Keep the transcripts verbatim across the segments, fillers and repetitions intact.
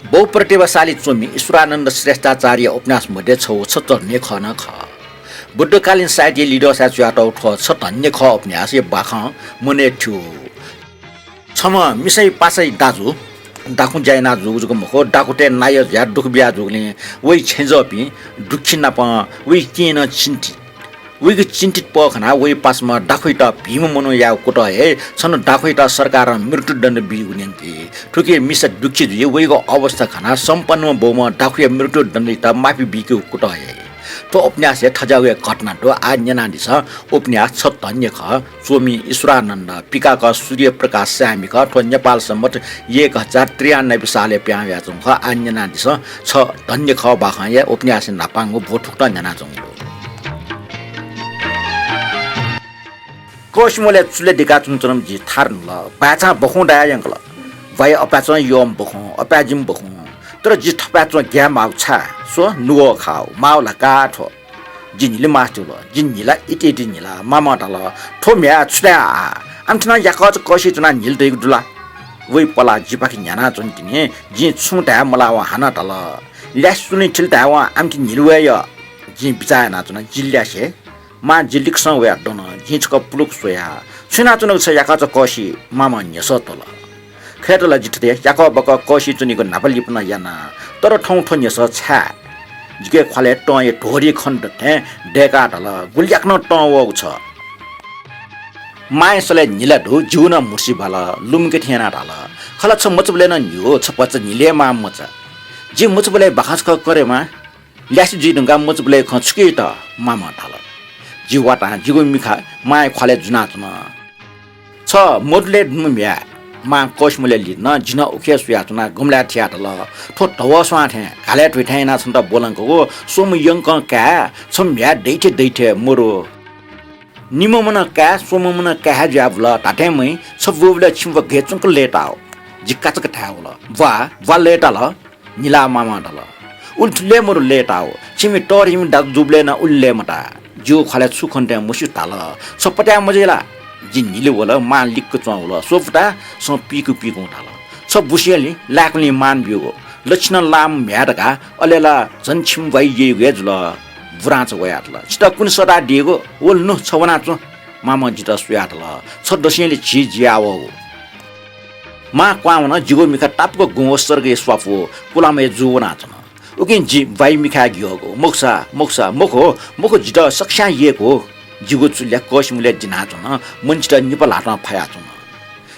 बहुप्रतिभाशाली च्वमि ईश्वरानन्द श्रेष्ठाचार्य उपन्यास मध्ये छगू छ धन्य खः नं खः। बुद्धकालीन साहित्य लिडसय् च्वयातःगु थ्व छ धन्य खः उपन्यासया बाखं मनय् थ्यू। छम्ह मिसाया पासाया दाजु, दाखुँ ज्या याना जूगु जक मखु, दाखुँतय् नायः जुयाः दुःख बिया जूगुलिं वइ छेँजःपिं दुःखी नाप वइ केहेँ नं चिन्तित। वइगु चिन्तित पः खनाः वइ पासाम्ह दाखुँयात भिंम्ह मनूयागु कुतः हे छन्हु दाखुँयात सरकारं मृत्युदण्ड बीगु न्यंकी। थुकी मिसा दुःखी जुइ, वइगु अवस्था खनाः सम्पन्नम्ह बौम्ह दाखुँया मृत्युदण्डयात माफी बीकेगु कुतः हे। थ्व उपन्यासय् थज्याःगु हे घटना दु। आः न्यनादिसँ, उपन्यास छ धन्य खः, च्वमि ईश्वरानन्द, पिकाक सूर्यप्रकाश साय्मिक, थ्व नेपाल सम्बत एक हजार त्रियानब्बे सालय् पिहां वयाच्वंगु खः। आः न्यनादिसँ, छ धन्य खः बाखंया उपन्यासया न्हापांगु ब्व थुकथं न्यनाच्वंगु दु। कःसिमलय् चुलय् दिकाच्वनाच्वनाम्ह जि थारु न्हुल। बाय्‌चां बखुं दाया यंकल। ब्वाया अपाय्‌चं यःम्ह बखुं, अपाय्‌जिम्ह बखुं। तर जि थपाय्‌च्वं ग्याये माःगु छाय्? स्व, नुगः खाः, माःगु ला का थ्व। जि न्हिले मास्ति वल। जि न्हिला, इति इति न्हिला। मामं धाल, "थ्व म्ह्याय् छु धाये आः? आमथे नं याकःचा कःसिइ च्वनाः न्हिले दइगु दु ला?" वइ पलाः जिपाखे न्ह्यानाच्वन तिनि। जिं छुं धाये मलावं हानं धाल, "ल्यासे चुलि थिल धायेवं आमथे न्हिले वये यः।" जिं बिचाः यानाच्वना, जि ल्यासे। मां जि लिक्कसं वयाः दन। जिं छकः पुलुक स्वया। छु यानाच्वनागु छ याकःचा कःसिइ? मामं न्ह्यसः त्वल। खय्‌त ला जि थथे याकः बाकः कःसिइ च्वनीगु न्हापा लिपा नं याना, तर थौं थ्व न्ह्यसः छाय्? जिके ख्वालय् तंया ध्वहरी खन दत थें दय्‌काः धाल, "गुलि याकनं तं वःगु छ।" मांया सलय् न्हिला दु, जिगु नं म्हुतुसि बाल, लुमंके थें यानाः धाल, "खला छ मचाबलय् नं न्ह्यू, छ भचा न्हिले माःम्ह मचा। जि मचाबलय् बाखं छकः करेमा।" ल्यासे जुइ धुंकाः मचाबलय् खँ छुकि यात? मामं धाल। जि वातां जिगु मिखा मांया ख्वालय् जुनाच्वन। छ मदुलय् दुम्ह म्ह्याय्। मां कःसिमलय् लिधना, जि नं उखे स्वयाच्वनाः गमलाय् थियाः धाल, "थ्व धवःस्वां थें घालय् ध्वइथाय् यानाः छन्त ब्वलंकूगु स्वम्ह यंकं काय्, छ म्ह्याय् दइथें दइथें मरु। निम्हम्ह नं काय्, स्वम्हम्ह नं काय् हे जुयाः ब्वल धात्थें महि, छ ब्वःबलय् छिमि वा गय् च्वंक लय्‌ताः।" जि काचाक्क धाये वल, "ब्वा, ब्वा लय्‌ताल।" न्हिलाः मामं धाल, "उलि थुलि लय् मरु, लय्‌ताः। छिमि तःधिकःम्ह दाजु जूबलय् नं उलि लय् मताः।" जिगु ख्वालय् छु खन थें मस्यू धाल, "छ पत्याः मजू ला?" जि न्हिले वल, मां लिक्क च्वंवल। स्व पुता, सँ पीकू पीकूं धाल, "छ बुस्यंलि लाय्‌कुलिं मान ब्यूगु, लच्छि नं लाःम्ह म्ह्याय् धकाः अले ला झन छिमि ब्वाइ यइगु हे जुल।" बुरांचा वयाः धाल, "छितः कुने सःतादीगु? वल नु, छ वनाच्वँ।" मामं जितः स्वयाः धाल, "छ दसेंलि झी जिया वःगु।" मां क्वहां वन, जिगु मिखा तापाक गुं व सर्गया स्वापू कुलामय् जू वनाच्वन। उकिं जि ब्वाइ मिखाय् ग्यःगु, "मखुसा, मखुसा, मखु हो, मखु, जितः सकस्यां यय्‌कू।" जिगु चुलय् कःसिमलय् दिनाच्वन, मन जितः निपा ल्हातं फायाच्वन।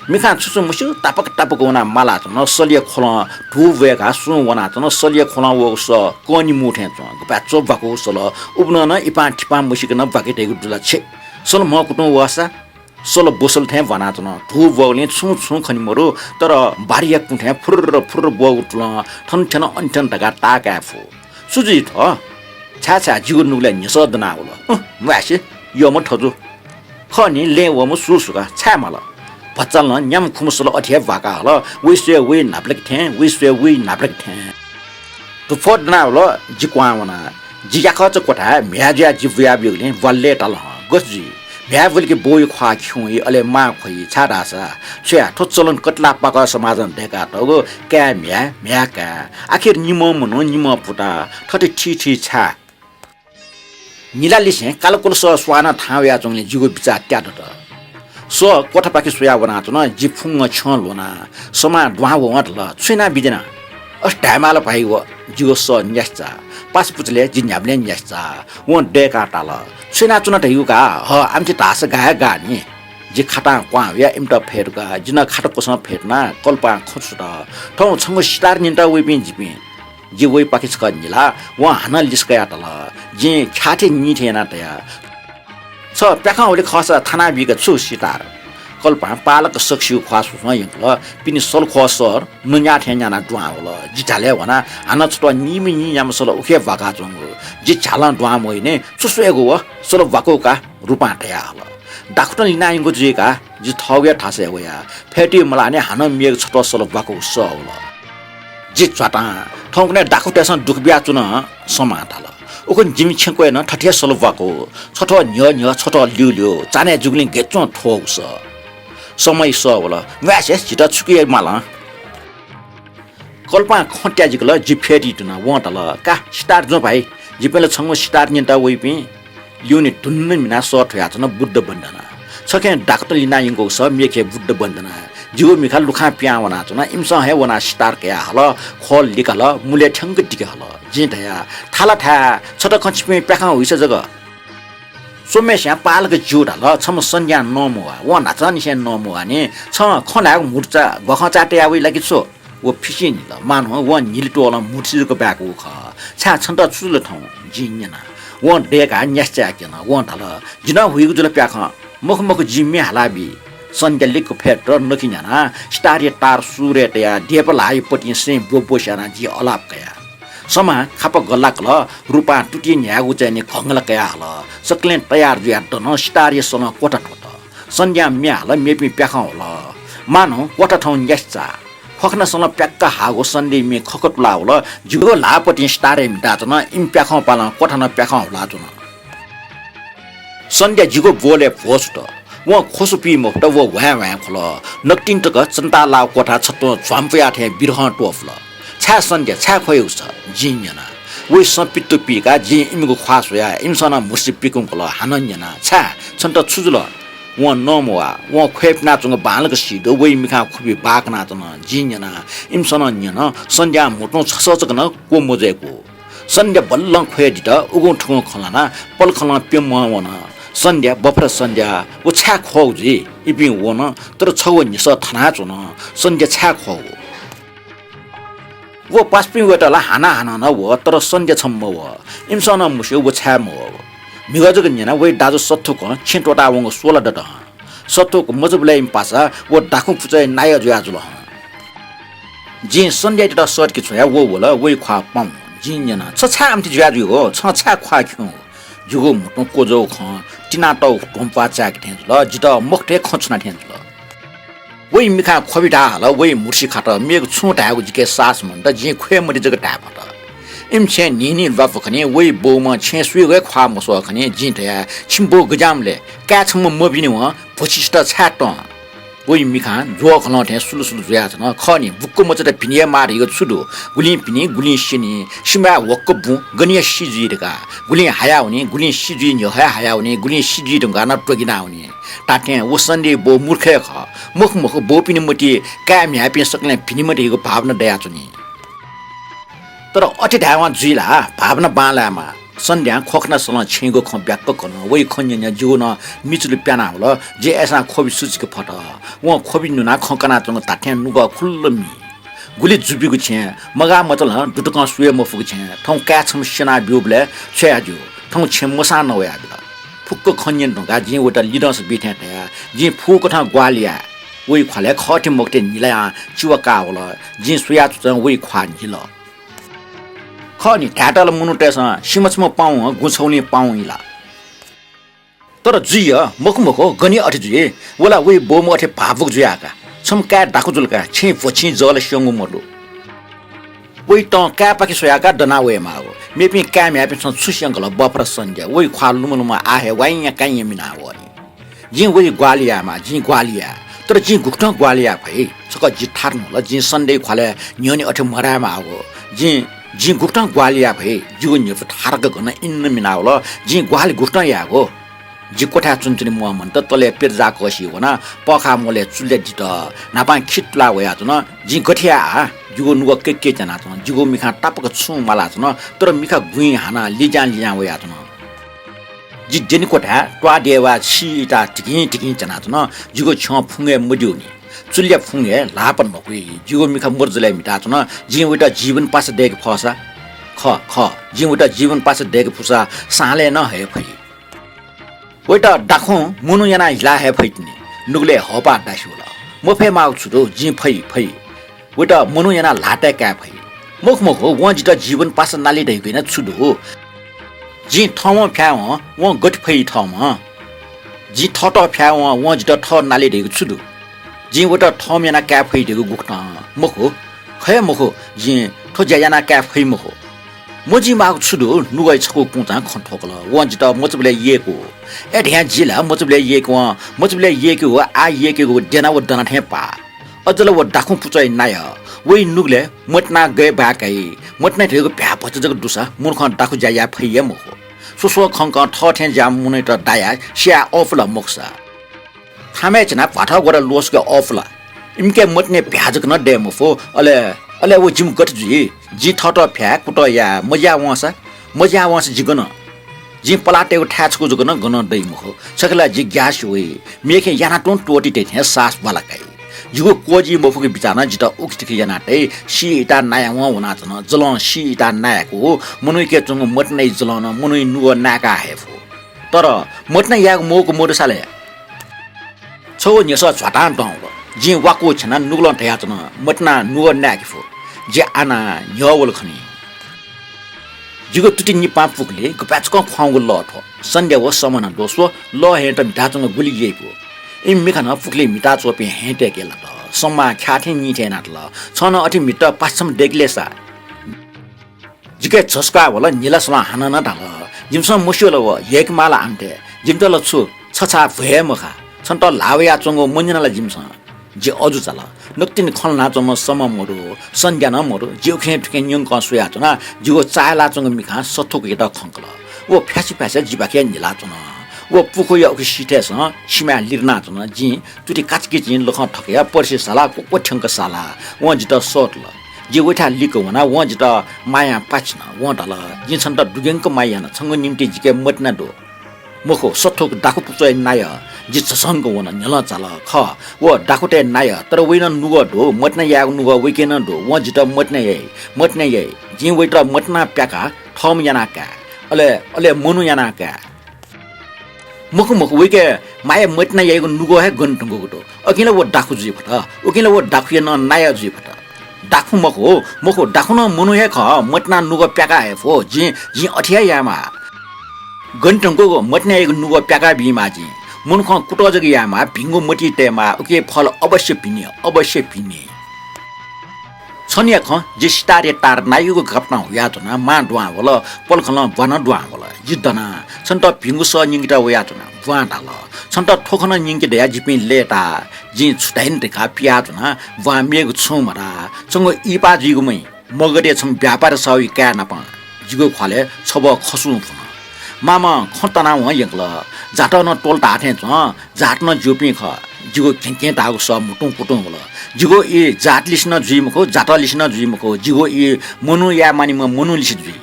मिखां छु छु मस्यू तापाक तापाक वनाः मालाच्वन, सलया ख्वलं धू ब्वय्‌काः सुं वनाच्वन, सलया ख्वलं वःगु सः कःनि मू थें च्वं, गपाय् च्वब्वाकू सल, उबनं नं इपां थिपां मसीक नं ब्वाके तइगु दु ला छे। सल म्हकुतुं वःसा सल ब्वसल थें ब्वानाच्वन। धू ब्वःगुलिं छुं छुं खने मरु, तर बारीया कुँ थें फुर्र फुर्र ब्वःगु तुलं थन थ्यन अन थ्यन धकाः ताः काये फु। छु जुइ थ्व? छाय् छाय् जिगु नुगलय् न्ह्यसः दनावल। अँ, म्वाय्‌से, यःम्ह थजु। खः नि, लँय् वःम्ह सुसुका, छाय् माल? भचा नं न्याम्ह खुम्ह सल अथे हे ब्वाका हल, वइ स्वये वइ न्हापालाक थें, वइ स्वये वइ न्हापालाक थें। धुप्वः दनावल, जि क्वहां वना। जि याकःचा क्वथाय् म्ह्याय् जुयाः जि बुयाब्यूगुलिं ब्वा लय्‌ताल हं। गथे जुइ? म्ह्याय् ब्वलिके बौया ख्वाः खिउँइ, अले मां ख्वइ, छाय्‌धाःसा छु याये, थ्व चलन कतिला पाकः समाजं दय्‌कातःगु, काय् म्ह्याय्, म्ह्याय् काय्। आखिर निम्हं मनू, निम्हं पुता, थथे थीथी छाय्? न्हिलालिसें कालाकुलसः स्वानं थाहां वयाच्वंगुलिं जिगु बिचाः त्यादत। सः क्वथापाखे स्वयाः वनाच्वन, जि फुंगं छ्यं ल्ह्वना। समां दुहां वं धाल, "छु यानाबिज्याना?" "अथे धायेमाल भाइ व।" जिगु सः न्यासि चाः। पासा पुचलय् जि न्ह्याबलें न्यासि चाः। वं दय्‌काः धाल, "छु यानाच्वना धइगु का? ह, आमथे धाःसा गाः हे गाः नि।" जि खातां क्वहां वयाः इमित फ्यतुका। जि नं खाता क्वसं फ्यतुना, कल्पां खँ छुत। थौं छंगु सितार न्यनेत वइपिं जिपिं। जि वइपाखे छकः न्हिला, वं हानं लिसः कयाः धाल, "जिं ख्याः थें नी थें यानाः तया। छ प्याखं हुले खःसा थानाबीक छु सितार?" कल्पां पालक सकसिगु ख्वाः स्वस्वं यंकल, पिने सलख्वः सर नुन्याः थें न्यानाः दुहां वल। जि झ्यालय् ह्वनाः हानं छत्वः नीम्ह नीयाम्ह सल उखे ब्वाकाच्वंगु। जि झ्यालं दुहां मवइने, "छु स्वयेगु व? सल ब्वाकू का," रुपां धयाहल। "दाखुँतं लिनायंगु जुइ का, जि थःगु हे थासय् वया। फ्यतुइ मलाःने हानं मेगु छत्वः सल ब्वाकूगु सः वल।" जि झ्वातां, "थौंकन्हय् दाखुँतय्‌सं दुःख बियाच्वन," समां धाल। "उखुन्हु जिमि छेँ क्वय् नं थथे हे सल ब्वाकू। छत्वः न्ह्यः न्ह्यः, छत्वः ल्यूल्यू, चान्हय् जूगुलिं गय् च्वं थ्वःगु सः।" समाया सः वल, "म्वाय्‌से, झीत छुकिया मालं?" कल्पां खँ त्याजिकल, जि फ्यतुना। वं धाल, का, सितार ज्वँ भाइ, जिपिं ला छंगु सितार न्यंता वइपिं। ल्यूने धुन्न मिनाः सः थ्वयाच्वन बुद्ध वन्दना। छखें डाकत लिनाः यंकूगु सः मेखे बुद्ध वन्दना। जिगु मिखा लुखां पिहां वनाच्वन। इमिसं हे वनाः सितार कयाहल, ख्वल लिकाल, मुलय् थ्यंक दिके हल। जिं धया, थाला थाय्, छता खँ छिपिं प्याखं हुइसा जक। स्वम्हेस्यां पालक ज्यू धाल, छम्ह सन्ध्यां नमवा। वं न्हाचंनिसें नमवानि। छं खँ ल्हायेगु म्हुतुचा ग्वाखंचाय् तया वइ ला कि छु? व फिसिं न्हिल। मानवं वं न्हिले त्वःलं म्हुतुसि जक बाय्कूगु खः। छाय्, छन्त छु जुल थौं? जिं न्यना। वं दय्काः न्यासि चाय् क्यन। वं धाल, जि नं हुइगु जुल प्याखं। मखु मखु, जिं म्ये हालाबी। सन्ध्या लिक्क फय्त नखि न्ह्यानाः सितारया तार सुरय् तयाः देपा ल्हाःया पतिं सें ब्वब्वसे यानाः जिं अलाप कया। समां खापा गलाकल, रुपां तुति न्ह्याःगु चाय्‌नि घंगला कयाहल। सकलें तयार जुयाः दन। सितारया सलं क्वथा त्वःत। सन्ध्यां म्ये हाल, मेपिं प्याखं ह्वल। मानवं क्वथा थौं न्यासि चाः। ख्वाखनासलं प्याक्क हाःगु सन्ध्याया म्ये खख तुलावल। जिगु ल्हाःपतिं सितारय् म्हिताच्वन। इमि प्याखं पालं क्वथा नं प्याखं ह्वलाच्वन। सन्ध्या जिगु ब्वलय् भ्वसुत। वं ख्वसु पी मफुत, व ह्वाँय् ह्वाँय् ख्वल। नकतिनि तक चन्तालाव क्वथाय् छत्वं झ्वाम्पुया थें बिरहं त्वपुल। छाय् सन्ध्या, छाय् ख्वयागु छ? जिं न्यना। वइ सँ पित्तु पीकाः जिं इमिगु ख्वाः स्वया। इमिसं नं म्हुतुसि पिकुंकल। हानं न्यना, छाय्, छन्त छु जुल? वं नमवा। वं ख्वय् पिनाच्वंगु बांलाक सी दु। वइ मिखां ख्वबि बाः कनाच्वन। जिं न्यना। इमिसं नं न्यन। सन्ध्यां म्हुतुं छसः जक नं क्वमज्वय्कू। सन्ध्या बल्लं ख्वय् दित। उगुं थुगुं खँ ल्हानाः पलखलं प्यम्हं वन। सन्ध्या, बफरा सन्ध्या, व छाय् ख्वःगु जुइ? इपिं वन, तर छगू न्ह्यसः थनाच्वन। सन्ध्या छाय् ख्वःगु? व पासापिं वयेत ला हानं हानं नं वः, तर सन्ध्या छम्ह मवः। इमिसं नं मस्यू व छाय् मवःगु। म्हिगः जक न्यनाः वइ दाजु सत्थुकं छेँ त्वःताः वंगु स्वला दत हं। सत्थुक मचाबलय् इमि पासा व दाखुँ पुचःया नायः जुया जुल हं। जिं सन्ध्यायात सःतके छ्वया, व वल, वइ ख्वाः पाउँ। जिं न्यना, छ छाय् आमथि जुया जुइगु? छं छाय् ख्वाः खिउँगु? जिगु म्हुतुं क्वज्वःगु खँ तिनातःगु ध्वंप्वाः चाय्के थें जुल। जितः मखुथें खँ छुना थें जुल। वइ मिखां ख्वबि धाः हल, वइ म्हुतुसि खात। मेगु छुं धायेगु जिके साहस मन्त, जिं ख्वये मते जक धाये फत। इमि छेँय् न्हिं न्हिं ल्वापु खनी, वइ बौम्हं छेँय् सुयागु हे ख्वाः मस्वः खनी। जिं धया, छिमि बौ गज्याःम्ह ले? काय् छम्ह मभिनिवं भुसिसित छाय् तं? वइ मिखां ज्वःखलं थें सुलुसुलु जुयाच्वन। खः नि, बुक्क मचात भिने हे माः धइगु छु दु? गुलिं भिनी, गुलिं स्यनी। सिमाय् वक्क बुँ, गन हे सि जुइ धकाः। गुलिं हायावनी, गुलिं सि जुइ न्ह्यः हे हायावनी, गुलिं सि जुइ धुंकाः नं त्वगिनावनी। धात्थें व सन्ध्याया बौ मूर्ख हे खः। मखु मखु, बौपिनि मतिइ काय् म्ह्याय्‌पिं सकलें भिनेमाः धइगु भावना दयाच्वनी। तर अथे धायेवं जुइ ला? भावना बांलायेमाः। सन्ध्यां ख्वखनासलं छेँयागु खँ ब्याक्क कन। वइ खँ न्यँ न्यँ जिगु नं मिचुलि प्याना हुल। जि अय्‌सां ख्वबि सुचुके फत। वं ख्वबि नुनाः खँ कनाच्वंगु धात्थें नुगः खुल्ल मी। गुलि जुबिगु छेँ, मगाः मचालं दुतकं स्वये मफुगु छेँ। थौं काय् छम्ह स्यना ब्यूबलय् छु याये ज्यू? थौं छेँ मसां नवया बिल। फुक्क खँ न्यने धुंकाः जिं वइत लिदंस बी थें धया। जिं फुकथं ग्वाहालि याये। वइ ख्वालय् खःथी मखुथी न्हिलायां चिवा काः वल। जिं स्वया च्वंच्वं वइ ख्वाः न्हिल। खः नि, धायेत ला मनूतय्‌सं सिमा छम्ह पाउँं गुँ छगुलिं पाउँं इला। तर जुइ ह, मखु मखु, गन हे अथे जुइ? व ला वइ बौम्ह अथे भावुक जुयाः का। छम्ह काय् दाखुँ जुल का, छेँय् भ्वछिं जःलासेंगु मदु। वइ तं काय्‌पाखे स्वयाः का दना वयेमाःगु। मेपिं काय् म्ह्याय्‌पिन्सं छु स्यंकल, बफरा सन्ध्या। वइ ख्वाः लुमलुमं आः हे वाइँया काइँया मिना वःनि। जिं वइ ग्वाहालि यायेमाः, जिं ग्वाहालि याये। तर जिं गुकथं ग्वाहालि याये फइ? छकः जि थारु न्हुल, जिं सन्ध्याया ख्वालय् न्ह्यःने अथे मधायेमाःगु। जिं, जिं गुकथं ग्वाहालि याये फइ? जिगु न्ह्यब्व थारक गन इन्न मिनावल। जिं ग्वाहालि गुकथं यायेगु? जि क्वथाय् च्वनाच्वने म्वाः मन्त, तलय् पेज्याः कःसिइ वना, पःखाः म्वलय् चुलय् दित। न्हापां खित तुला वयाच्वन। जिं गथे याये आः? जिगु नुगः केके च्यानाच्वन। जिगु मिखां तापाक छुं म्वालाच्वन, तर मिखा गुँइ हानाः लिज्यां लिज्यां वयाच्वन। जि द्यने क्वथाय् त्वाःदेवा सिइताः धिकिं धिकिं च्यानाच्वन। जिगु छ्यं फुंगय् मद्यूनि। चुलिया फुंगय् ल्हापा न्ह्वकुइ। जिगु मिखा मर्जलय् म्हिताच्वन। जिं वइत जीवन पासा दय्‌के फःसा? खः, खः, जिं वइत जीवन पासा दय्‌के फुसा साँलय् नं हये फइ। वइत दाखुँ मनू यानाः हिला हये फइतिनि। नुगलय् हःपाः दासि वल। मफयेमाःगु छु दु? जिं फइ, फइ। वइत मनू यानाः ल्हातय् काये फइ। मखु मखु, वं जितः जीवन पासा नाले धइगु यानाः छु दु? जिं थःम्हं फ्यायेवं वं गथे फइ थःम्हं? जिं थःत फ्यायेवं वं जितः थः नाले धइगु छु दु? जिं वइत थःम्ह यानाः काये फइ धइगु गुकथं? मखु, खः हे मखु, जिं थ्व ज्या यानाः काये फइ मखु। मजुइमाःगु छु दु? नुगःया छकू कुंचां खँ थ्वकल। वं जितः मचाबलय् यय्‌कू। अय् धयां जि ला मचाबलय् यय्‌केवं, मचाबलय् यय्‌केगु, आः यय्‌केगु द्यना व दना थें पाः। अझ ला व दाखुँ पुचःया नायः। वइ नुगलय् मतिना गय् बाय् काइ। मतिना धयागु भ्याः भचा जक दुसा मनुखं दाखु ज्या याये फइ हे मखु। स्वस्वः खंकं थःथें ज्याःम्ह मनूयात दायाः स्याये अःपु ला मखुसा। थामय् झिनाः भ्वाथः ग्वदा ल्वःसुके अःपु ला। इमिके मतिने भ्याः जक नं दये मफु। अले, अले व जिमि गथे जुइ? जिं थःत फ्याये, कुतः याये, मज्याः वंसा, मज्याः वंसा जि गन? जिं पलाः तयेगु थाय् छकू जक नं गनं दइ मखु। छखे ला जि ग्यास वइ। मेखे याना तुं त्वःति तये थें सास ब्वाला काइ। जिगु क्वःजी मफुगु बिचाः नं जितः उखेतिखे याना तइ। सी इताः नायावं वनाच्वन। जलं सी इताः नायेकू मनूयाके च्वंगु मतिनाया जलं नं मनूया नुगः नाय्का हये फु। तर मतिना यायेगु मौका मदुसा ले छगू न्ह्यसः झ्वातां दं वल। जिं वाकू छ्यनाः नुगलं धयाच्वन, मतिनां नुगः नाय्के फु। जि आनाः न्ह्यः वल खनी। जिगु तुति निपां पुखुलिइ गपाय् छकः ख्वाउँगु लः थ्व। सन्ध्या व समा नं दु। स्व, लः हयेत म्हिताच्वंगु गुलि यइपु। इमि मिखा नं पुखुलिइ म्हिताच्वंपिं हयेतय्के लात। समां ख्याः थें नीथें यानातल। छं नं अथे म्हितः पासाछम्ह दय्के ले सा। जिके झसुकाः वल। न्हिलासलं हानं नं धाल, जिमिसं मस्यू ला व, यय्के माल आमथे। जिमित ला छु छछाः भ्व हे मखा। छन्त ल्हाः वयाच्वंगु मन्यना ला जिमिसं? जि अजू चाल। नकतिनि खँ ल्हानाच्वंम्ह समा मदु, सन्ध्या नं मदु। जि उखें थुखें न्यंकं स्वयाच्वना। जिगु चाःहिलाच्वंगु मिखां सथुकयात खंकल। व फ्यासे फ्यासे जिपाखे न्हिलाच्वन। व पुखूया उखे सिथय्सं सिमाय् लिरनाच्वन। जिं तुति काचाकिचिं लखं थकयाः पर्सि साला, क्वक्व थ्यंक साला। वं जितः सःतल। जि वइथाय् लिक्क वना। वं जितः मायां पाःछिन। वं धाल, जिं छन्त दुग्यंक माया याना। छंगु निंतिं जिके मतिना दु। मखु, सथुक दाखु पुचःया नायः। जि झसंक वन, न्ह्यलं चाल। खः, व दाखुतय् नायः, तर वइ नं नुगः दु, मतिना यायेगु नुगः वइके नं दु। वं जितः मतिना याइ, मतिना याइ। जिं वइत मतिनां प्याकाः थःम्ह यानाः काये। अले, अले मनू यानाः काये। मखु, मखु, वइके माया मतिना याइगु नुगः हे गन धुंकूगु दु। अकिं ला व दाखु जुइ फत, उकिं ला व दाखुया नं नायः जुइ फत। दाखु मखु, मखु, दाखु नं मनू हे खः, मतिनां नुगः प्याका हये फु। जिं, जिं अथे हे यायेमाः। गन धुंकूगु मतिनायागु नुगः प्याका बीमाः जिं। मनुखं कुतः जक यायेमाः, भिंगु मतिइ तयेमाः, उकिया फल अवश्य भिनी, अवश्य भिनी। छन्हुया खँ जि सितारया तार नायेगु गापतं हुयाच्वना। मां दुहां वल, पलखलं ब्वां नं दुहां वल। जि दनाः छन्त भिंगु सः न्यंकेत वयाच्वना। ब्वां धाल, छन्त थ्व खँ नं न्यंके दयाः जिपिं लय्ताः। जिं छु धाइ नि धकाः पियाच्वना। ब्वां मेगु छुं मधाः। छंगु इहिपा जुइगु मइ। मगधया छम्ह व्यापारी साहुया काय् नाप जिगु ख्वालय् छब्वः खसुं फुन। मामं खँ तनावं यंकल। जातः नं त्वल धाःथें च्वं, जात नं ज्यूपिं खः। जिगु घेंघें धाःगु सः म्हुतुं कुतुं वल। जिगु ई जातलिसे नं जुइ मखु, जातःलिसे नं जुइ मखु। जिगु ई मनू याये मानिम्ह मनूलिसे जुइ।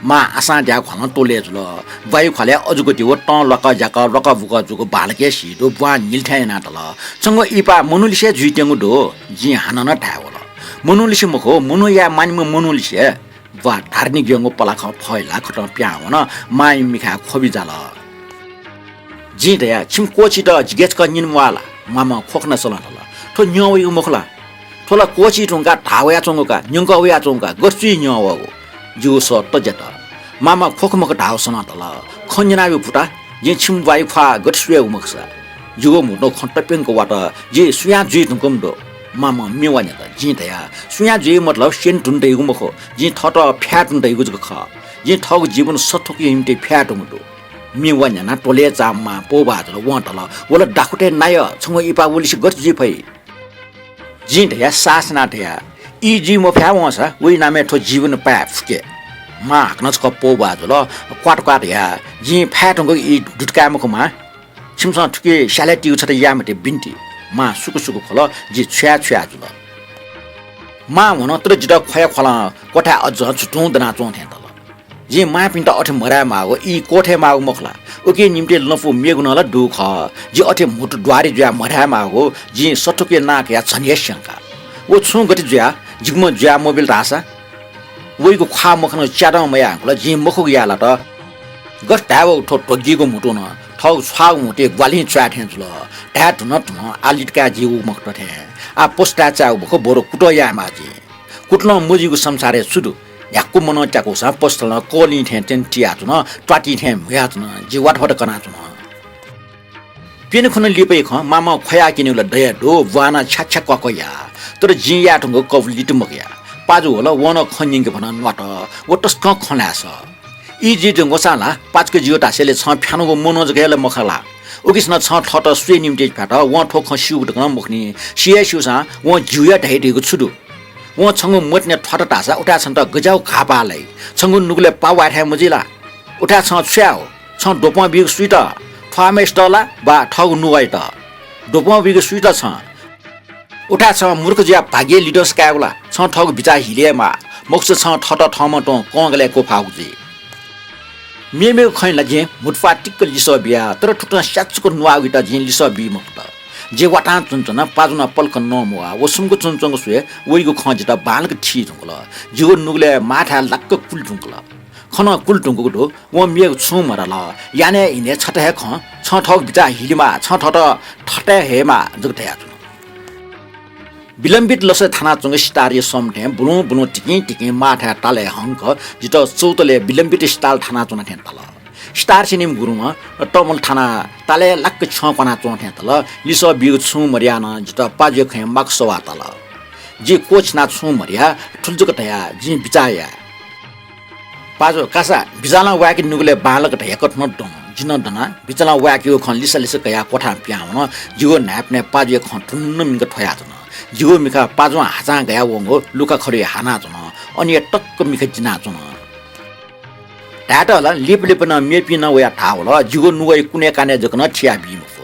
मां आसां द्याः ख्वालं त्वलय् जुल। ब्वाँया ख्वालय् अजूगति व तं ल्वाकः ज्याकः ल्वाकः बुकः जूगु बांलाक हे सी दु। ब्वां न्हिलथाय् यानातल। छंगु इहिपा मनूलिसे जुइत्यंगु दु। जिं हानं नं धाये वल। मनूलिसे मखु, मनू याये मानिम्ह मनूलिसे। ब्वां धारणी ग्यंगु पलाखं फहिलाः खतं पिहां वन। मांया मिखाय् ख्वबि जाल। जिं धया, छिमि क्वःछित जिके छकः न्यने म्वाः ला? मामं ख्वखुनाः सलं धाल, थ्व न्यं वइगु मखु ला? थ्व ला क्वःछी धुंकाः धाः वयाच्वंगु का, न्यंकः वयाच्वंगु का, गथे जुइ न्यं वःगु? जिगु सः तज्यात। मामं ख्वखुमखु धाःगु सलं धाल, खँ न्यनाब्यु पुता, जिं छिमि ब्वाँया ख्वाः गथे स्वयेगु मखुसा। जिगु म्हुतुं खँ तप्यंक वात, जि सुयां जुइ धुंकूम्ह दु। मामं म्ये वा न्यत। जिं धया, सुयां जुइ मतलब स्यने धुन धइगु मखु, जिं थःत फ्याये धुन धइगु जक खः। जिं थःगु जीवन सथुकया निंतिं फ्याये धुंगु दु। म्ये वा न्यनाः त्वलय् चाःम्ह मां पौभाः जुल। वं धाल, व ला दाखुतय् नायः, छंगु इहिपा वलिसे गथे जुइ फइ? जिं धया, सासनाः धया, ई जुइ मफयाः वंसा वइ नामय् थ्व जीवन पाय् फुके। मां हाकनं छकः पौभाः जुल। क्वात क्वात धया, जिं फाये धुंकूगु ई दुतकाये मखु मां। छिमिसं थुकी स्यालय् तीगु छता याये मते बिन्ति। मां सुकु सुकु ख्वल, जि छुया छुया जुल। मां वन, तर जितः ख्वया ख्वालं क्वथाय् अज्जं झुतुं दनाच्वं थें दल। जिं मांपिन्त अथे मधाये माःगु, ई क्वथय् माःगु मखु ला? उकिया निंतिं लँपु मेगु नं ला दु खः। जि अथे म्हुतु द्वारी जुयाः मधाये माःगु, जिं सथुकया नां कयाः झन हे स्यंका। व छुं गथे जुयाः जिगुम्ह जुयाः मबिल धाःसा? वइगु ख्वाः मखनागु च्यादँ मयाः धुंकल, जिं मखुगु याये लात। गथे धायेवःगु थ्व ध्वगिगु म्हुतुं नं थःगु छ्वाःगु म्हुतुइ ग्वालिं च्वाये थें जुल। धाये धुन धुन आः लित काये जीगु मखुत थें। आः पसुताय् चायेगु मखु, बरु कुतः यायेमाः जिं। कुतलं मजुइगु संसारय् छु दु? न्ह्याक्व मनं त्याकूसां पसुतलं कलिं थें त्यन तियाच्वन, त्वातिं थें म्हुयाच्वन। जि वात फत कनाच्वन। प्यन्हु खुन्हु लिपाया खँ मामं ख्वयाः क्यनेगु ला दया दु, ब्वां नं छ्या छ्या क्वाः क्वाः याः। तर जिं याये धुंकूगु कबुलित मकया। पाजु वल, वं नं खँ न्यंके भनं न्वात। व तसकं खँ ल्हाये सः। ई जुइ धुंकूसां ला पाचक जिगु धासेलय् छं फ्यानागु मनू जक हे ला मखु ला? उकिसनं छं थःत स्वये निंतिं फ्यात, वं थ्व खँ स्यूगु धकाः नं मखुनि। सी हे स्यूसां वं ज्यूया धाइ धइगु छु दु? वं छंगु मतिने थ्वात धाःसा उथाय् छन्त गज्याःगु घाः पाः लाइ? छंगु नुगलय् पाः वाये थाय् मजुइ ला? उथाय् छं छु याये हो? छं द्वपं बीगु सुइत? थ्वाःम्हय्सित ला वा थःगु नुगःयात? द्वपं बीगु सुइत छं? उथाय् छं मूर्ख जुयाः भाग्यया लिधंसा कायेगु ला? छं थःगु बिचाः हिले हे माः, मखुसा छं थःत थःम्हं तुं कंगलय् क्वफाःगु जुइ। मेमेगु खँय् ला जिं म्हुतुप्वाः तिक्क लिसः बिया, तर थुकथं स्याचुक नुवाःगुयात जिं लिसः बी मफुत। जि वातां च्वनाच्वना, पाजुं नं पलख नमवाः। व सुम्क च्वनाच्वंगु स्वयाः वइगु खँ जितः बांलाक थी धुंकल। जिगु नुगलय् माथाय् लाक्क कुले धुंकल। खँ नं कुले धुंकूगु दु, वं मेगु छुं मधाल। यानय् इनय् छता हे खँ, छं थःगु बिचाः हिलेमाः, छं थःत थथे हयेमाः जक धयाच्वन। विलम्बित लसय् थानाच्वंगु सितारया सम थें बुलुं बुलुं तिकिं तिकिं माथाय् तालय् हंक जितः चौतालय् विलम्बित सिताल थानाच्वना थें ताल। सितार स्यनीम्ह गुरुं तमल थानाः तालय् लाक्क छ्यं क्वानाच्वं थें ताल। लिसः बीगु छुं मदयाः नं जितः पाजुया खँय् माक्व सवाः ताल। जि क्वःछिनाः छुं मदयाः थुलि जक धयाः जिं बिचाः याये। पाजु, कासा, बिचालं वाय्के नुगलय् बांलाक धयाकथं नं दन। जिं नं दनाः बिचालं वाय्केगु खँ लिसा लिसा कयाः क्वथां पिहां वन। जिगु न्हाय्पनय् पाजुया खँ धुन्न मिखा थ्वयाच्वन। जिगु मिखा पाजुं हाचां गयावंगु लुखाखडुइ हानाच्वन। अन हे तक्क मिखा जिनाच्वन। धायेत ला लिपा लिपा नं मेपिं नं वयाः धाः वल, जिगु नुगःया कुने काने जक नं थिया बी मफु।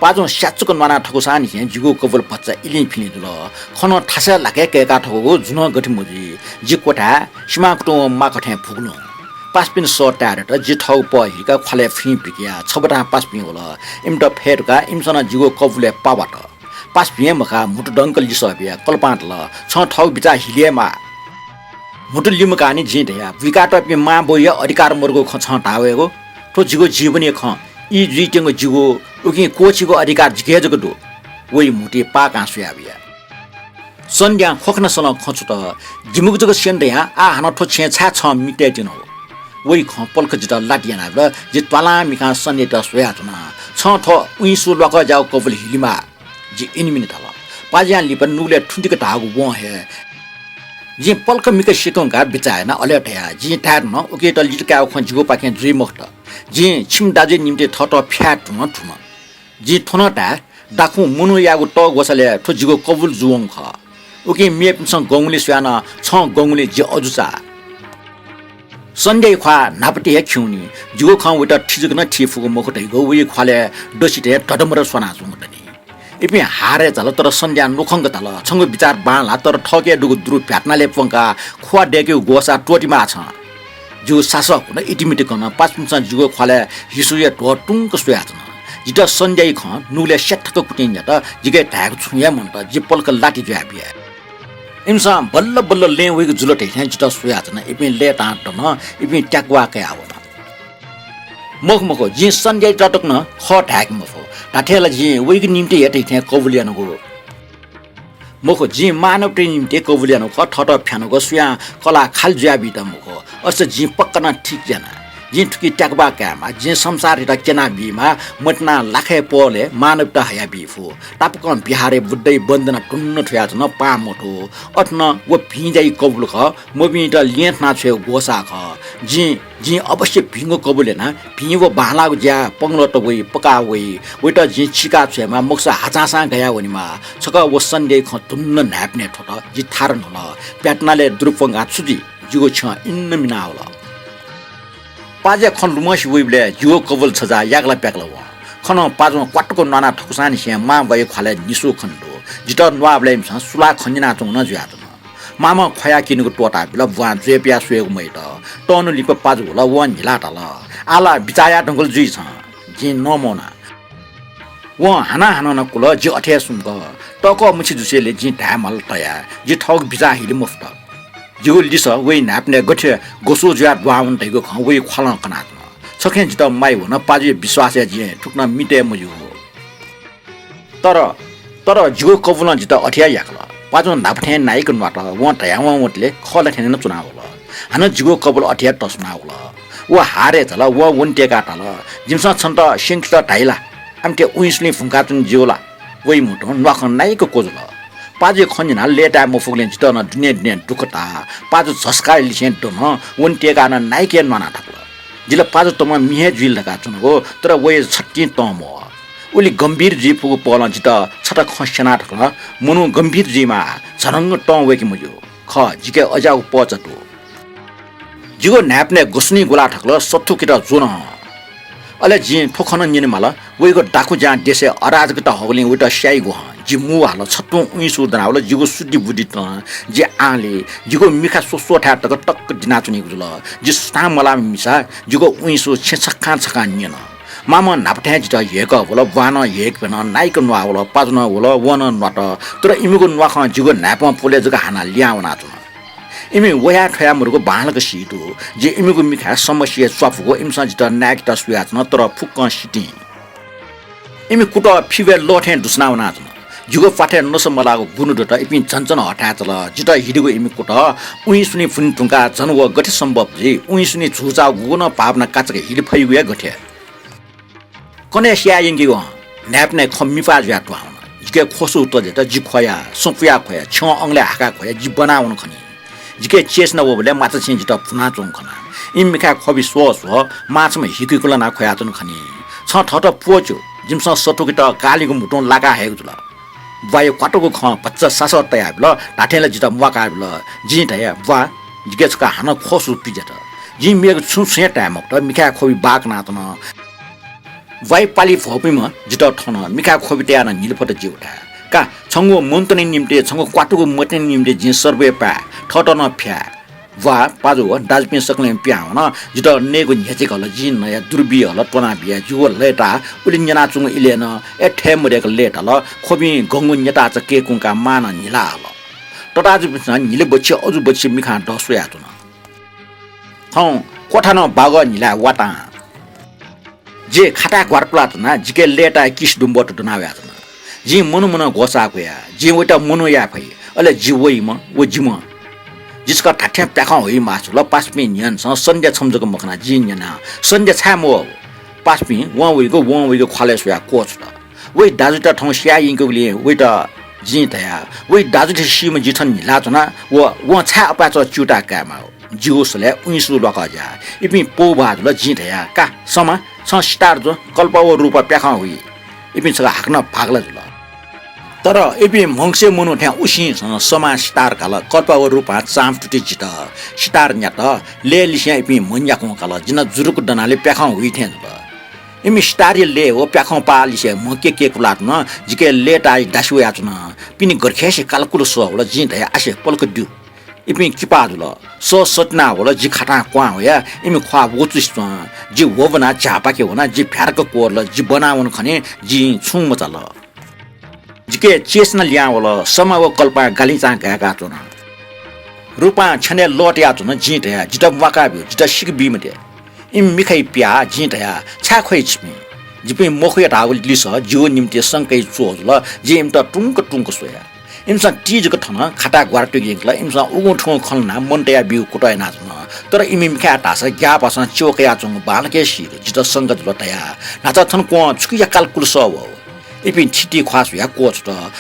पाजुं स्याचुक न्वाना थकूसांनिसें जिगु कबुल भचा इलिं फिलिं जुल। खँ नं थासय् लाके कय्का थकूगु जुनं गथे मजुइ। जि क्वथाय् सिमाकुतुं वंम्ह माकथें भुगुलुं। पासापिन्त सः ताये दत। जि थःगु पः हिकाः ख्वालय् फुइँ पिकयाः छबथां पासापिं वल। इमित फय् धुकाः इमिसं नं जिगु कबुलय् पाः वात। पासापिं हे मखा, म्हुतु दंक लिसः बियाः कलपां धाल, छं थःगु बिचाः हिले हे माः। म्हुतु लिमकाःनि जिं धया, बुइकातःपिं मां बौया अधिकार मदुगु खँ छं धाः वयेगु? थ्व जिगु जीवनया खँ, ई जुइत्यंगु जिगु, उकिं क्वःछीगु अधिकार जिके हे जक दु। वइ म्हुतुइ पाकां स्वयाबिया। सन्ध्यां ख्वखनासलं खँ छुत, जिमिगु जक स्यन धयां आः हानं थ्व छेँय् छाय् छं मि तयेत्यनागु? वइ खँ पलख जितः लात यानाबिल। जि त्वालां मिखां सन्ध्यायात स्वयाच्वना। छं थ्व उइँसु ल्वाकः ज्याःगु कबुल हिलेमाः। जि इनिमिनि धाल। पाजुयां लिपा नुगलय् थुतिक धाःगु वं हे। जिं पलख मिखा सिकंकाः बिचाः याना, अले धया, जिं धाये धुन, उकियात लित कायेगु खँ जिगुपाखें जुइ मखुत। जिं छिमि दाजुया निंतिं थःत फ्याये धुन धुन। जिं थ्व नं धाये, दाखुं मनूयागु तःग्वसालय् थ्व जिगु कबुल जूवंगु खः। उकिं मेपिन्सं गंगुलिं स्वयाः नं छं गंगुलिं जि अजू चाः। सन्ध्याया ख्वाः न्हापाति हे खिउँनि। जिगु खँ वइत थि जक नं थी फुगु मखु धइगु वइ ख्वालय् दसिथें धधमध स्वानाच्वंगु दनि। इपिं हारय् झाल, तर सन्ध्यां न्वखंक धाल, छंगु बिचाः बांलाः, तर थःके दुगु दुरु भ्यातनालय् प्वंकाः खुवा दय्केगु ग्वसाः त्वःतिमाः छं। जिगु सासः खुन्हु इतिमिति कन, पासापिन्सं जिगु ख्वालय् हिसुया ध्वः तुंक स्वयाच्वन। जितः सन्ध्याया खँ नुगलय् स्याथक कुतिं न्यत, जिके धायेगु छुं हे मन्त, जि पलख लाति जुयाबिया। इमिसं बल्ल बल्ल लँय् वइगु जुल धइथें जितः स्वयाच्वन। इपिं लय्तां दन, इपिं त्याकुवा कयाः वन। मखु, मखु, जिं सन्ध्यायात तक नं खः धायेके मफु। धात्थें ला जिं वइगु निंतिं हे धइथें कबुल यानागु। मखु, जिं मानवताया निंतिं कबुल यानागु खः, थःत फ्यानागु, सुयां कलाः खालि जुयाबीत मखु। अझ जिं पक्का नं ठीक याना। जिं थुकी त्याकुवा कायेमाः, जिं संसारयात क्यनाबीमाः, मतिना लाखय् पहलय् मानवता हयाबी फु। तापाकं बिहारय् बुद्धया वन्दना धुन्न थ्वयाच्वन, पां मथू। अथे नं व भिंज्याया कबुल खः, मभिंयात ल्यं थना छ्वयेगु ग्वसाः खः। जिं, जिं अवश्य भिंगु कबुल याना, भिं व बांलाःगु ज्याय् पंगलःत वइ, पकाः वइ। वइत जिं चिकाः छ्वयेमाः, मखुसा हाचांसां गयाः वनेमाः। छकः व सन्ध्याया खँ धुन्न न्हाय्पनय् थ्वत, जि थारा न्हुल। भ्यातनालय् दुरु प्वंकाः छु जुइ? जिगु छ्यं इन्न मिनावल। पाजुया खँ लुमंसे वइबलय् जिगु कबुल छजाः याकला प्याकला वं। खनं पाजुं क्वातुक न्वाना थकूसांनिसें मां बौया ख्वालय् निसू खने दु। जितः न्वाःबलय् इमिसं सुलाः खँ न्यनाच्वंगु नं जुयाच्वन। मामं ख्वयाः किनेगु त्वःताबिल, बुआं ज्वय् पियाः स्वयेगु मयात। तःन्हु लिपा पाजु वल, वं न्हिलाः धाल, आः ला बिचाः याये धुंकल जुइ छं। जिं नमवना। वं हानं हानं नं कुल, जि अथे हे सुम्क। तःकः मछि जुसेंलि जिं धायेमाल तया, जि थःगु बिचाः हिले मफुत। जिगु लिसः वइ न्हाय्पनय् गथे ग्वसू जुयाः दुहां वन धइगु खँ वइ ख्वालं कनाच्वन। छखें जितः माया वन, पाजुया विश्वासय् जिं थुकथं मि तये मज्यू। तर, तर जिगु कबुलं जितः अथे हे याकल। पाजुं न्हापा थें नाइक न्वात, वं धयावं वंतले खः ला थें नं च्वनावल। हानं जिगु कबुल अथे हे तस्वनावल। व हारय् झाल, वं वने तय्काः धाल, जिमिसं छन्त स्यंकेत धाइ ला? आमथे उइँसुलिं भुंकाच्वने ज्यू ला? वइ म्हुतुं न्वाखं नाइक क्वजुल। पाजुया खँ न्यनाः लय्ताये मफुगुलिं जितः नं दुने दुने दुःख ताः। पाजु झसकालिसें दन, वने तय्काः नं नाइक हे न्वाना थकल। जि ला पाजु तमं मि हे जुइल धकाः च्वनागु, तर वया छतिं तं मवः। उलि गम्भीर जुइ फुगु पहलं जितः छता खँ स्यना थकल, मनू गम्भीर जुइमाः, झरंग तं वय्के मज्यू। खः, जिके अज्याःगु पःचा दु। जिगु न्हाय्पनय् गसुनी ग्वलाः थकल, सथुकेत ज्वन। अले जिं थ्व खँ नं न्यनेमाल, वइगु दाखुज्यां देशय् अराजकता हःगुलिं वइत स्याइगु हं। जि मू हाल, छतुं उइँसु दनावल, जिगु सुद्धिबुद्धि तं। जि आंले जिगु मिखा स्वस्वःथाय् तक टक्क दिनाच्वनीगु जुल। जि सुथां मलाःम्ह मिसा जिगु उइँसु छेँ छखां छखां न्यन। मामं न्हापा थें जितः ह्येकः वल, ब्वानं ह्येकि फ्यन, नाइक न्वाः वल, पाजु नं वल, वं नं न्वात। तर इमिगु न्वाखं जिगु न्हाय्पं पुले जक हानाः लिहां वनाच्वन। इमि वया थ्वया मरुगु बांलाक सी दु। जि इमिगु मिखाय् समस्याय् च्वापुगु, इमिसं जितः नाय्केत स्वयाच्वन, तर फुक्कं सितिं। इमि कुतः फिबय् लः थें दुसना वनाच्वन। जिगु प्वाथय् नसा मलाःगु गुनु दत, इपिं झन झन हथाय् चल। जितः हिदिगु इमि कुतः उइँसुनी भुने धुंकाः झन व गथे सम्भव जुइ? उइँसुनी झुचाःगु गुगु नं भावना काचाक हिले फइगु हे गथे? कन्हय् स्याये यंकेगु हं न्हाय्पनय् खँ मिपाः जुयाः त्वाः वन। जिके ख्वसु तज्यात, जि ख्वया, सँ पुयाः ख्वया, छ्यं अंगलय् हाकाः ख्वया, जि ब्वना वन खनी। जिके चेसना वःबलय् माचाछिं जितः भुनाच्वंगु खना। इमि मिखाय् ख्वबि स्वः स्वः मांछम्ह हिकुइकुलानाः ख्वयाच्वन खनी। छं थःत प्वःच्यु, जिमिसं सथुकेत कालिगु म्हुतुं लाका हयेगु जुल। ब्वाया क्वातुगु खँ भचा सासः तयाबिल, धात्थें ला जितः म्वाकाबिल। जिं धया, ब्वा, जिके छकः हानं ख्वसु पिज्यात। जिं मेगु छुं छुं हे धाये मखुत, मिखाय् ख्वबि बाः कनाच्वन। ब्वाया पालि भ्वपुइम्ह जितः थन, मिखाय् ख्वबि तयाः नं न्हिले फत जि उथाय्। का, छंगु मनूतय् निंतिं, छंगु क्वातुगु मनूतय् निंतिं जिं सर्वय् पाये, थःत नं फ्याये। ब्वा, पाजु व दाजुपिं सकलें पिहां वन। जितः नयेगु न्ह्यचिक हल, जिं नया दुर्बी हल, त्वना बिया। जिगु लय्ताः उलि न्यनाच्वंगु इलय् नं ए थय् मदय्क लय्ताल। ख्वबिं गंगु न्यताःचा कय्कुंकाः मां नं न्हिला हल। तताजुपिन्सं न्हिले बच्छि अजू बच्छि मिखां दः स्वयाच्वन। थौं क्वथा नं बागः न्हिलाय् वातां। जि खाताय् ग्वारा पुलाच्वना, जिके लय्ताय् किसि दुम्बत दना वयाच्वन। जिं मनू मनू ग्वसाः क्वया, जिं वइत मनू याये फइ, अले जि वइम्ह, व जिम्ह। जि छकः धात्थें प्याखं हुइमाःसा ला, पासापिं न्यनादिसँ, सन्ध्या छम्ह जक मखना, जिं न्यना, सन्ध्या छाय् मवः? पासापिं वं वइगु, वं वइगु ख्वालय् स्वयाः क्वछुत। वइ दाजुइत थौं स्याये यंकेगुलिं वइत जिं धया, वइ दाजुलिसे सीम्ह जि थन न्हिलाच्वना, व वं छाय् अपाय्‌चं च्यूताः कायेमाः? जिगु सलय् उइँसु ल्वाकः ज्या। इपिं पौभाः जुल। जिं धया, का, समा, छं सितार ज्व, कल्पा व रूपा प्याखं हुइ। इपिं छकः हाकनं भागला जुल। तर इपिं म्हगसे मनू थें उसिंसं समां सितार घाल, कल्पा व रूपां चांप तुति जित। सितार न्यात, लय्‌लिसें इपिं म्ह न्याकुं काल, जि नं जुरुक्क दनाले प्याखं हुइ थें जुल। इमि सितारया लय् व प्याखं पाःलिसे म्हगके कय्कुलाच्वन, जिके लय्ताः दासि वयाच्वन। पिने गरखय्‌से कालकुल सः वल, जिं धया, आसे पलख द्यु। इपिं किपा जुल। सः सतिना वल, जि खातां क्वहां वया, इमि ख्वाः वचुसे च्वं। जि ह्वब्वनाः झ्याःपाखे वना, जि भ्यारक क्वदल, जि ब्वना वन खनी, जिं छुं मचाल। जिके चेसना लिहां वल, समा व कल्पां गालिचां गाय्काच्वन। रूपां छ्यनय् लः तयाच्वन, जिं धया, जितः म्वाका ब्यु, जितः सिक बी मते। इमि मिखाइ पिहां जिं धया, छाय् ख्वइ छिपिं? जिपिं मखु या धाःगु लिसः जिगु निंतिं संकाइ च्वः जुल, जिं इमित टुंक टुंक स्वया। इमिसं ति जक थन, खाताय् ग्वारा तुइक यंकल, इमिसं उगुं थुगुं खँ ल्हानाः मन तयाः ब्यूगु कुतः यानाच्वन। तर इमि मिखाय् धाःसा ग्याःपासां च्यः कयाच्वंगु बांलाक हे सी दु। जितः संका जुल धया, न्हाचः थन क्वं छुकिया कालकुल सः वः। इपिं थिति ख्वाः स्वयाः क्वछुत।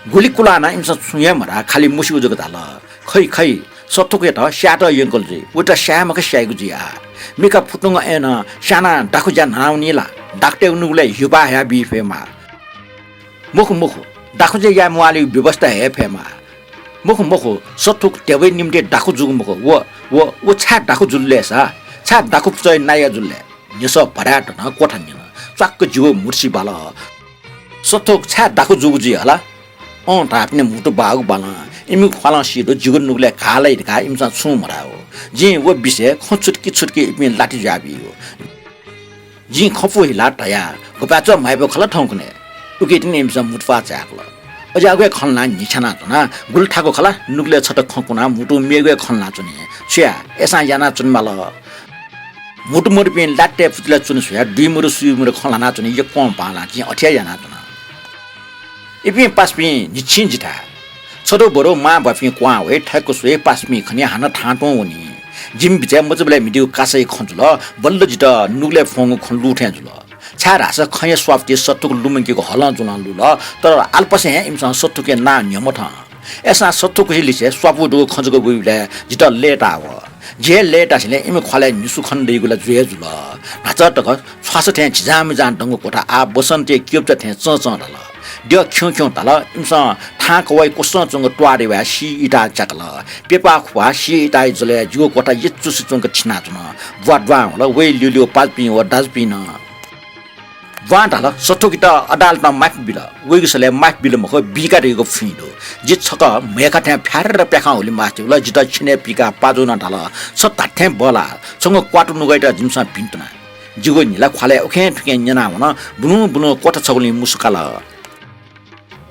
गुलि कुलाः नं इमिसं छुं हे मधाः, खालि मस्यू जक धाल। खइ, खइ, सथुकयात स्यायेत यंकल जुइ, वइत स्याये मखु स्याइगु जुइ आः। मिखा फुतुंगः अय्नं स्यानाः दाखुज्या न्हानावनी ला? डाक्टरयागु नुगलय् हिउपाः हयाबी फयेमाः। मखु, मखु, दाखुज्या याये म्वाःलेगु व्यवस्था हये फयेमाः। मखु, मखु, सथुक ध्यबाया निंतिं दाखु जूगु मखु। व, व, व छाय् दाखु जुल लय् सा? छाय् दाखु पुचःया नायः जुल लय्? न्ह्यसः भराय् दनाः क्वथा न्यन। च्वाक्क जिगु म्हुतुसि बाल। सथुक छाय् दाखु जूगु जुइ हला? अँ धाःपिनि म्हुतु बाःगु बालं। इमिगु ख्वालं सी दु, जिगु नुगलय् घाः लाइ धकाः इमिसं छुं मधाःगु। जिं व विषयय् खँ छुतुकि छुतुकि इपिं लाति जुयाबीगु। जिं खँपु हिलाः धया, घुपाय् च्वः म्हाइपुगु खला थौंकन्हय्। उकिं तिनि इमिसं म्हुतुप्वाः झाय्कल। अज्याःगु हे खँ ल्हानाः न्हिछ्यानाच्वना। गुलि थाकु खला, नुगलय् छता खँ कुनाः म्हुतुं मेगु हे खँ ल्हानाच्वनी। छु याये, अय्सां यानाच्वनेमाल। म्हुतु मदुपिं लात्तय् पुचलय् च्वने स्वयाः दुइ मदु सुइ मदु खँ ल्हानाच्वनी, यक्वं बांलाः। जिं अथे हे यानाच्वना। इपिं पासापिं न्हिच्छिं जिथाय्। छधु बधु मांबौपिं क्वहां वइ, थय्क स्वइ, पासापिं खनी, हानं थाहां तुं वनी। जिमि बिचय् मचाबलय् म्हितीगु कासाया खँ जुल, बल्ल जितः नुगलय् फ्वंगु खँ लू थें जुल। छाय्धाःसा खँया स्वापति सथुक लुमंकेगु हलं जुलं लुल, तर आलपसे हे इमिसं सथुकया नां न्ह्यमथं। अय्सां सथुकया लिसे स्वापू दुगु खँ जक ब्यूबलय् जितः लय्ताः वः। जि हे लय्तासेंलि इमि ख्वालय् न्हिसु खने दइगु ला जुइ हे जुल। न्हाचः तक छ्वासा थें झिजांमिजां दंगु क्वथा आः बसन्तया क्यब्जा थें चंचं धाल। द्यः ख्यंख्यं धाल। इमिसं थां कवाइ क्वसं च्वंक त्वाःदेवाय् सी इताः च्याकल। प्यपाः खुपाः सी इताःया जलय् जिगु क्वथा यचुसे च्वंक छिनाच्वन। ब्वाः द्वां वल। वइ ल्यूल्यू पाजुपिं व दाजुपिं नं। ब्वां धाल, सथुकित अदालतं माफी बिल। वइगु सलय् माफी बिल मखु, बीका धइगु फुइँ दु। जि छकः म्हय्खा थें फ्यार्र प्याखं हुलिमाः जुल। जितः छेनय् पीकाः पाजुनं धाल, छ धात्थें बल्लाः। छंगु क्वातु नुगःयात जिमिसं भिंतुना। जिगु न्हिला ख्वालय् उखें थुखें न्यनावन। बुलुं बुलुं क्वथा छगुलिं मुसुकाल।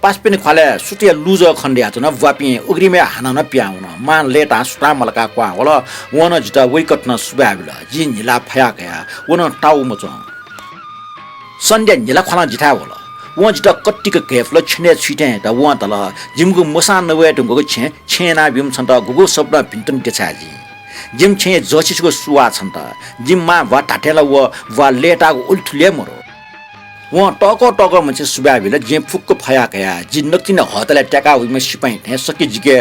पासापिनि ख्वालय् सुथया लुजः खनेदयाच्वन। ब्वापिं उघ्रिमय् हानं नं पिहां वन। मां लय्तां सुथां मलाकाः क्वहां वल। वं नं जितः वइकथं सुभाय् बिल। जिं न्हिला फयाः कया। व नं ताःगु मच्वं। सन्ध्या न्हिला ख्वालं जिथाय् वल। वं जितः कतिक घय्पुल। छेनय् छुइथें यात। वं धाल, जिमिगु मोसां नवये धुंकूगु छेँ छेँ यानाबीम्ह छन्त गुगु सफुतं भिंतुना देछाये जिं। जिमि छेँय् जःसिसिगु सुवाः छन्त। जिमि मां ब्वाः धात्थें ला व ब्वाः लय्ताःगु उलिथुलि हे मदु। वं तःकः तःकः मछिं सुभाय् बिल। जिं फुक्क फयाः कया। जि नकतिनि हःतलय् त्याका वइम्ह सिपाइँ थें सकि जिके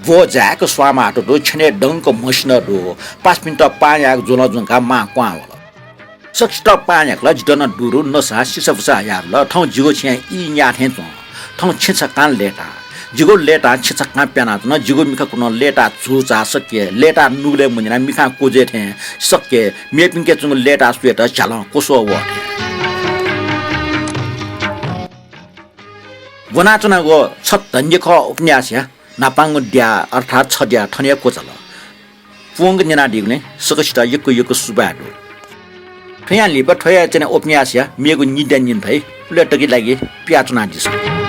ब्वः जाय्क स्वांमाः दु। छेनय् दंक म्हसिनं दु। पासापिन्त पाहां यायेगु ज्वलं ज्वंकाः मां क्वहां वल। सकसित पाहां याकल। जितः नं दुरु नसा सिसाफुसा हयाबिल। थौं जिगु छेँय् ई न्याः थें च्वं। थौं छेँ छक्कां लय्ताः। जिगु लय्तां छेँ छक्कां प्यानाच्वन। जिगु मिखा कुनं लय्ताः झुचाः सकि लय्ताः नुगलय् मुनिनाः मिखां क्वज्वये थें सकि मेपिन्के च्वंगु लय्ताः सुयेत झ्यालं क्वस्वः वः थें। ब्वनाच्वनागु छ धन्य खः उपन्यासया न्हापांगु द्या अर्थात् छद्या थन हे क्वचाल। पूवंक न्यनादीगुलिं सकसित यक्व यक्व सुभाय् दु। थ्वयां लिपा थ्व हे च्यना उपन्यासया मेगु निद्या न्यने फइ। उलि तक लागि पियाच्वनादिसँ।